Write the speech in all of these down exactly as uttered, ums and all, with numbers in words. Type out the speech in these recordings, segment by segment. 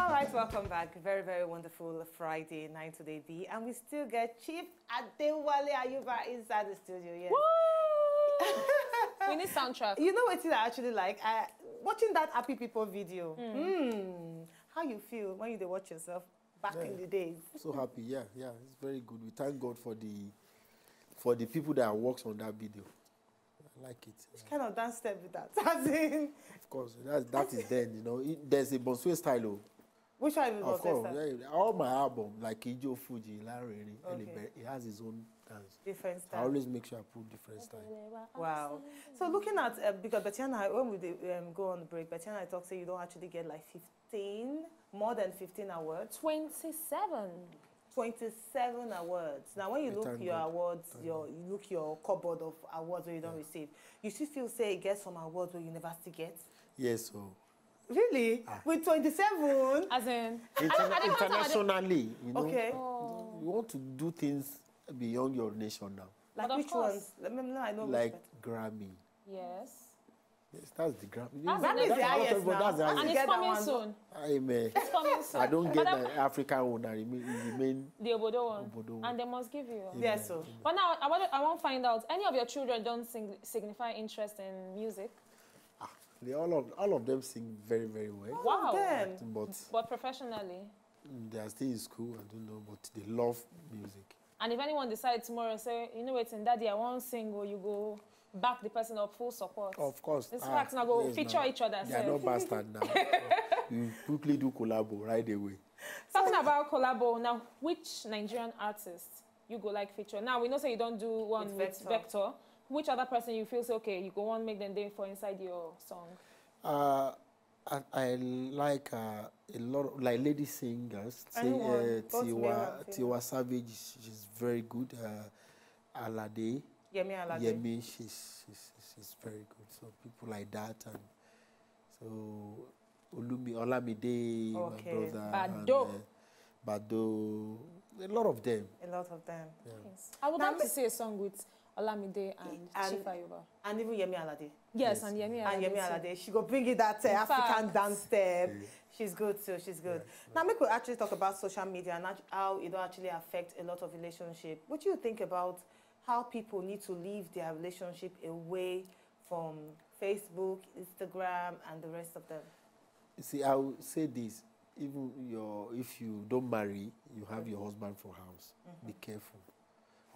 All right, welcome back. Very, very wonderful Friday night today, B. And we still get Chief Adewale Ayuba inside the studio. Yes. We need soundtrack. You know what I actually like? Uh, watching that Happy People video. Hmm. How you feel when you dey watch yourself back Yeah. in the days? So happy, yeah, yeah. It's very good. We thank God for the for the people that works on that video. I like it. Which kind of dance step is that? As in, Of course, that's that is then, you know. It, there's a Bonsue style. Oh. which one is Of course, Bonsue? yeah, all my album, like Ijo Fuji, Larry, Okay. He has his own dance. Different I style. Always make sure I put different style. Wow. So looking at uh, because Betiana, when we dey, um, go on the break, Betiana talk say you don't actually get like fifteen, more than fifteen awards. Twenty-seven. Twenty-seven awards. Now, when you We look thank your God. awards, your you look your cupboard of awards where you don't receive, you still feel say you get some awards where you never still get. Yes, so Really? Ah. With twenty-seven? As in, Interna- I don't want to- internationally, you know, Okay. Oh, you want to do things beyond your nation now, Like But of which course. Ones? Let me know. I know which like one. Grammy. Yes. Yes, that's the Grammy. That's That the is the next highest That's now. the How And you it's get that coming one? Soon. Amen. It's coming soon. I don't get But I'm- the African one. I remain, remain The Obodo one. Obodo one. And they must give you. Yeah. Yes, so. But now, I want, I want to find out, any of your children don't sing, signify interest in music? They all of all of them sing very, very well. Wow. Them. But But professionally? mm, they are still in school. I don't know, but they love music. And if anyone decides tomorrow, say, you know what, in daddy, I want single, you go back the person up full support. Of course. It's ah, facts, now go yes, feature now. each other. They are So. Not bastard now. You quickly do collabo right away. Talking about collabo, now, which Nigerian artist you go like feature? Now, we know say you don't do one With with Vector. Vector. Which other person you feel say, okay, you go on make them day for inside your song? Uh, I, I like uh, a lot of, like, lady singers. Say, Anyone, uh, both male Tiwa and female. Tiwa Savage, she's very good. Uh, Alade, Yemi Alade. Yemi, she's, she's she's very good. So people like that, and so Olumi Olamide, Okay. my brother, Bado. And, uh, Bado, a lot of them. A lot of them. Yeah. Yes. I would Now, like ma- to see a song with Olamide and, And- Chief Ayuba. And even Yemi Alade. Yes, Yes. and Yemi And Alade. Yemi too. Alade. She go bring it that uh, In African fact. dance step. Yeah. She's good too. She's good. Now, make we actually talk about social media and act- how it don't actually affect a lot of relationship. What do you think about how people need to leave their relationship away from Facebook, Instagram, and the rest of them? You see, I will say this: even your if you don't marry, you have your husband for house. Be careful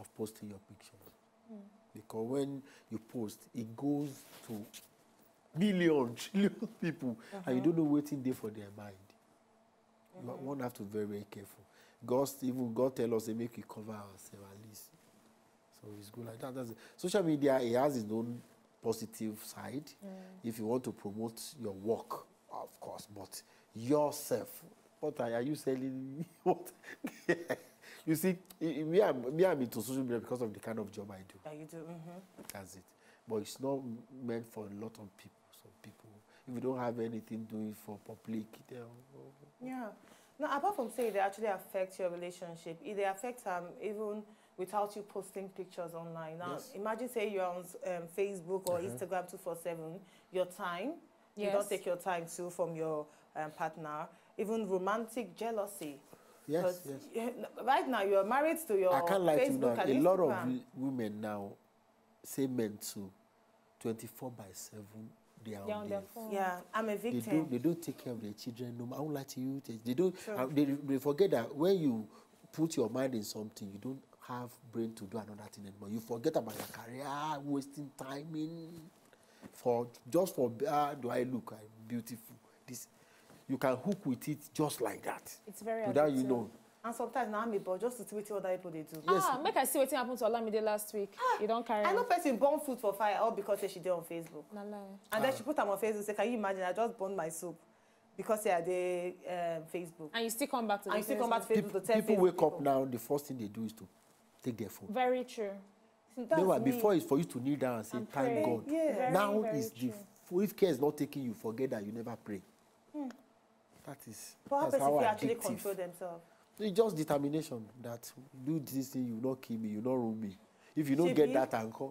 of posting your pictures, because when you post, it goes to million, trillion people, and you don't know wetin dey for their mind. You one have to very, very careful. God even God tell us say make we cover ourselves at least. So it's good like that. That's it. Social media, it has its own positive side. If you want to promote your work, of course, but yourself, what are, are you selling? What? You see, i- i- me, I'm, me, I'm into social media because of the kind of job I do. That you do. Mm-hmm. That's it. But it's not meant for a lot of people. Some people, if you don't have anything doing for public, they'll Yeah. Now, apart from say they actually affect your relationship, it they affect um even without you posting pictures online. Now, Yes. Imagine say you're on um, Facebook or Uh-huh. Instagram two four seven. Your time, you don't Yes. take your time too from your um, partner. Even romantic jealousy. Yes, 'Cause yes. you- right now you're married to your I can't lie to you now. Facebook A and lot of Instagram. w- women now say men too, twenty-four by seven, they are They're on on their their phone. Yeah, I'm a They victim. don't, they don't take care of their children. No, I won't lie to you. They, they don't. True. Uh, they, they forget that when you put your mind in something, you don't have brain to do another thing anymore. You forget about your career, wasting time in. For just for ah, do I look I'm beautiful? This you can hook with it just like that. It's very Without you addictive. know. And sometimes now I'm a boy just to see what other people they do. Yes. Ah, make I see what happened to Olamide last week. You don't carry. I know person burn food for fire all because say she did on Facebook. Na lie. And then she put them on Facebook say, can you imagine? I just burned my soup because say I did um, Facebook. And you still come back to And the you still come back Facebook. to Facebook Peop- to tell people Facebook wake up people. Now. The first thing they do is to take their phone. Very true. That's Meanwhile, me. before it's for you to kneel down and say, And "Thank pray. God." Yeah. Very, Now very is the true. f- if care is not taking you, forget that you never pray. That is But how that's person how fit actually addictive. Control themselves? It's just determination that do this thing, you not kill me, you not ruin me. If you don't Shebi- get that anchor,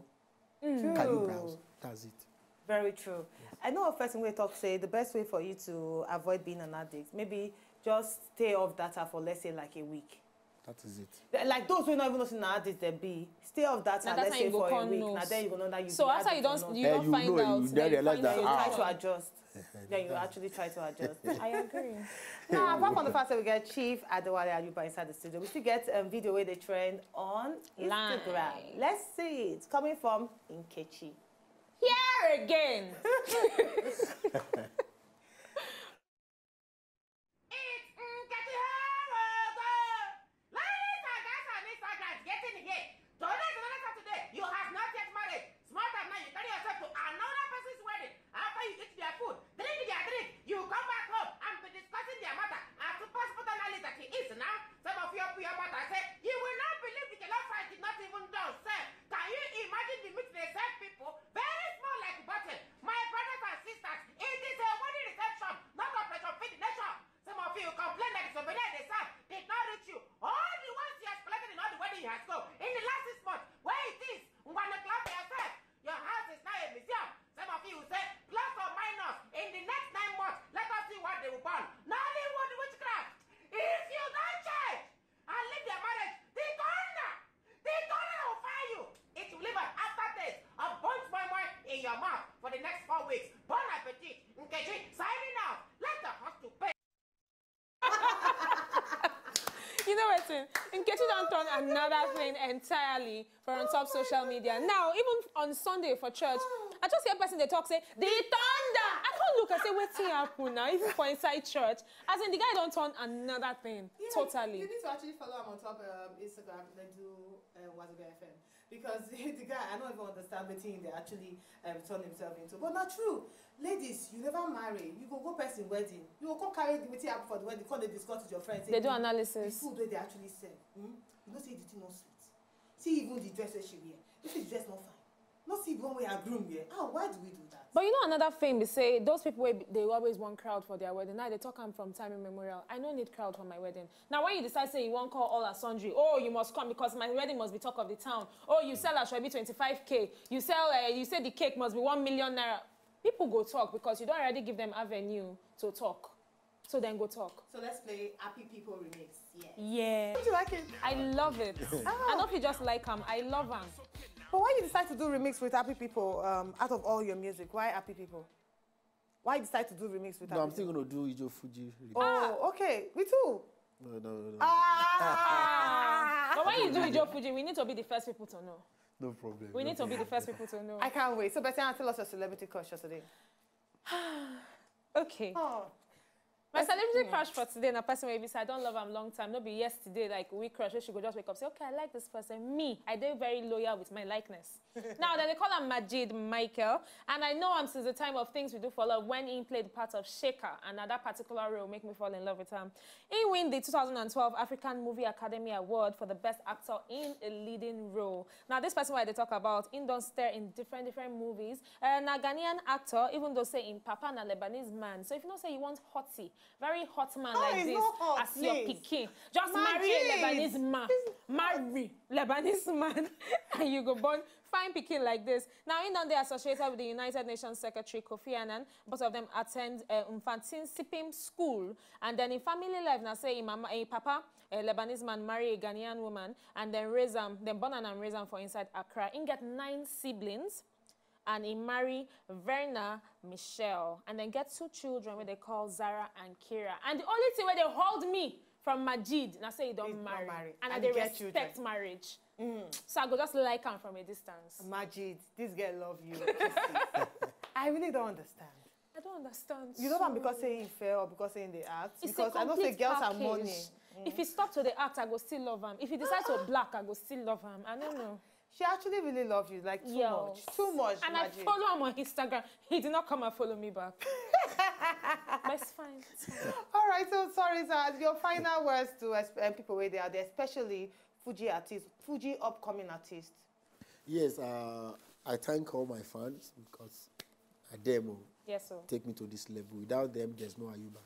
can you True. Browse? That's it. Very true. I know a person wey talk say the best way for you to avoid being an addict, maybe just stay off data for, let's say, like, a week. That is it. They're like those who not even know say na addict they be. Stay off data, Na that let's time say you go for a come week. know. Na then you go know that you So be after you addict or don't, not. you Eh, don't you find know, out. you Then then you realize find that, your ah. Try time. To adjust. Then you actually try to adjust. I agree. Now, apart from the fact that we get Chief Adewale Ayuba inside the studio, we still get um, video where they trend on Instagram. Live. Let's see it coming from Nkechi. Here again. It's Nkechi Harogo. Ladies and guys on Instagram, getting here. Today is another Saturday. You have not yet married. Small time now, you carry yourself to another person's wedding. After you eat their food, drink their drink, you come back home and be discussing their matter. As super, super analyst that he is now, some of you open your mouth and say, you will not believe the jollof rice did not even done, sir. Can you imagine the meat they serve people? Very small like bottle. My brothers and sisters, it is a wedding reception, not operation feed the nation. Some of you complain that the souvenir they serve did not reach you. All the ones he has collected in all the wedding he has go in the last six months, where it is, ngwana, clap yourself. Your house is now a museum. Some of you say, plus or minus, in the next nine months, let us see what they will burn. Nollywood witchcraft. If you don't change and leave their marriage, the thunder, the thunder will fire you. It will leave an aftertaste of burnt moi moi in your mouth for the next four weeks. Bon appetit. Nkechi, signing out. Let the host to pay. You know what? Nkechi don turn another thing entirely for on top social media. Now, even on Sunday for church, I just hear person dey talk say, the thunder. I come look and say, wetin happen now? Even for inside church, as in the guy don turn another thing. Yeah, Totally. You need to actually follow him on top um, Instagram, Nedu uh, Wazobia F M. Because the guy, I don't even understand what he they actually um, turn himself into. But not true. Ladies, you never marry. You go go person wedding. You go come carry the wetin happen for the wedding. Come dey discuss with your friends. They do the- analysis. The food wey they actually serve. Hmm? You know say the thing not sweet. See even the dress wey she wear. This is dress not fine. Not see the one wey her groom wear. Ah, why do we do that? But you know another thing be say those people wey be- they always want crowd for their wedding. Now they talk am from time immemorial. I no need crowd for my wedding. Now when you decide say you wan call all and sundry, oh, you must come because my wedding must be talk of the town. Oh, you sell asoebi twenty-five K. You sell, uh, you say the cake must be one million naira. People go talk because you don already give them avenue to talk. So then go talk. So let's play Happy People remix. Yeah. Yeah. Don't you like it? I love it. I don't feel just like am. I love am. But why you decide to do remix with Happy People um, out of all your music? Why Happy People? Why you decide to do remix with No, Happy I'm still People? Gonna do Ijo Fuji. Remix. Oh, okay. We too. No, no, no. Ah! But when you do Ijo Fuji, we need to be the first people to know. No problem. We no need to be the problem. First people to know. I can't wait. So, Betiana, tell us your celebrity crush for today. Okay. Oh, My celebrity crush for today na person wey be say I don love am long time. No be yesterday, like, we crush. So she go just wake up say, okay, I like this person. Me, I dey very loyal with my likeness. Now, then they call him Majid Michael, and I know him since the time of Things We Do for Love when he played the part of Shaker, and na that particular role make me fall in love with him. He win the two thousand twelve African Movie Academy Award for the Best Actor in a Leading Role. Now, this person wey I dey talk about, he don star in different, different movies. Uh, na Ghanaian actor, even though say him papa na Lebanese man. So if you know say you want hottie, very hot man Oh, like he's this, not hot, as your please. pikin, just marry a Majid. Lebanese man. Marry Lebanese man, and you go born fine pikin like this. Now, he don dey associated with the United Nations Secretary Kofi Annan. Both of them attend uh, Mfantsipim School, and then in family life, na say him mama, him papa, a Lebanese man, marry a Ghanaian woman, and then raise am, then born am and raise am for inside Accra. He get nine siblings, and he marry Verna Michelle, and then get two children wey they call Zara and Kira. And the only thing wey dey hold me from Majid na say he don He's not marry, married. And, And I he dey get respect children. Marriage. So I go just like am from a distance. Majid, this girl love you. I really don't understand. I don't understand. You love him because saying fair or because saying they act? It's Because a I know say complete girls package. are money. If he stop to the act, I go still love him. If he decide to black, I go still love him. I don't know. She actually really loves you, like too Yes. much, too much. And Majid. I follow him on Instagram. He did not come and follow me back. But it's fine. It's fine. All right, so sorry, sir. Your final words to uh, people where they are there, especially Fuji artists, Fuji upcoming artists. Yes, uh, I thank all my fans because I them will Yes, sir. take me to this level. Without them, there's no Ayuba.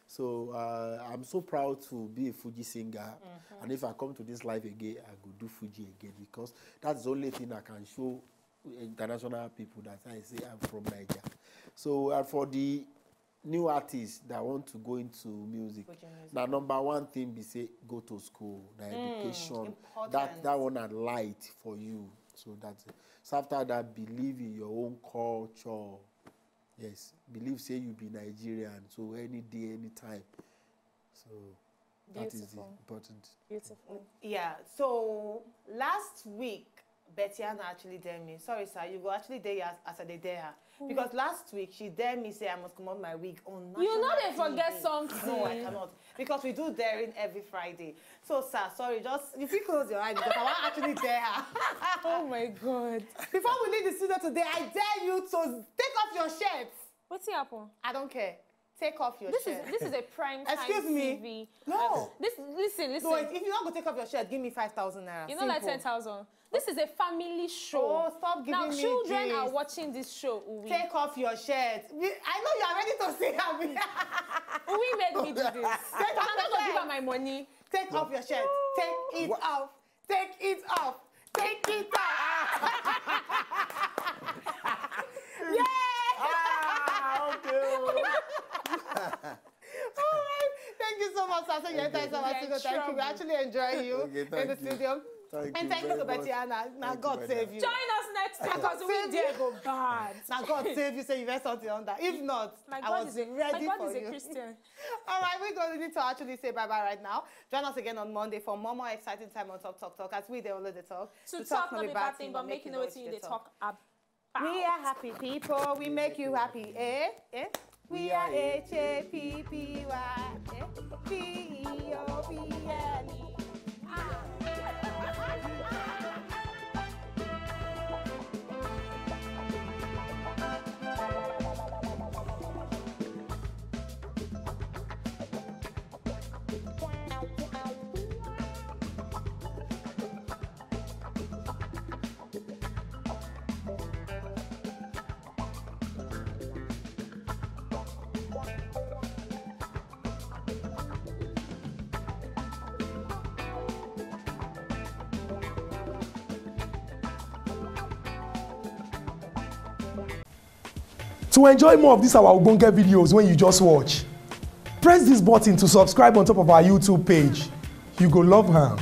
So uh, I'm so proud to be a Fuji singer. And if I come to this life again, I go do Fuji again because that's the only thing I can show international people that I say I'm from Niger. So, and for the new artists that want to go into music, now number one thing be say go to school, the education, that that one are light for you. So that's it. So after that, believe in your own culture. Yes, believe say you be Nigerian. So any day, anytime. So that is the Beautiful. Important. Beautiful. Yeah. So last week, Betty Anna actually dare me. Sorry, sir. You go actually dare as, as I dey dare her. Because last week she dare me say I must comot my wig on national You know they T V. Forget something. No, I cannot. Because we do daring every Friday. So, sir, sorry, just if you close your eyes because I want actually dare her. Oh my God. Before we leave the studio today, I dare you to take off your shirt. What's happened? I don't care. Take off your This shirt. Is this is a prime time Excuse me. T V. No. This listen, listen. No, if you don't go take off your shirt, give me five thousand naira. You know, like Simple. Ten thousand. This is a family show. Oh, stop giving Now, me children this. Are watching this show. Uwe. Take off your shirt. We, I know you are ready to say happy. Uwe made me do this. Take I'm off not your gonna give shirt. Her my money. Take off your shirt. Take it off. Take it off. Take it off. Yay! Ah, okay. All right. Thank you so much, Sasa. Your entire You're in Thank you. We trouble. Actually enjoy you Okay, in thank the you. Studio. Thank And you thank you very to Betty much. Anna. Now Thank you, God my save dear. You. Join us next week because we dare go bad. Now God save you. Say you read something on that. If not, My I God was is a, ready my God for is a you. Christian. All right, we're going to need to actually say bye bye right now. Join us again on Monday for more more exciting time on Top Talk Talk as we dey only the talk. To talk not be bad thing, but make you know what you dey talk about. We are happy people. We make you happy, eh? Eh? We are H A P P Y, eh? P E O P L E. To enjoy more of these our ogbonge videos when you just watch, press this button to subscribe on top of our YouTube page. You go love am.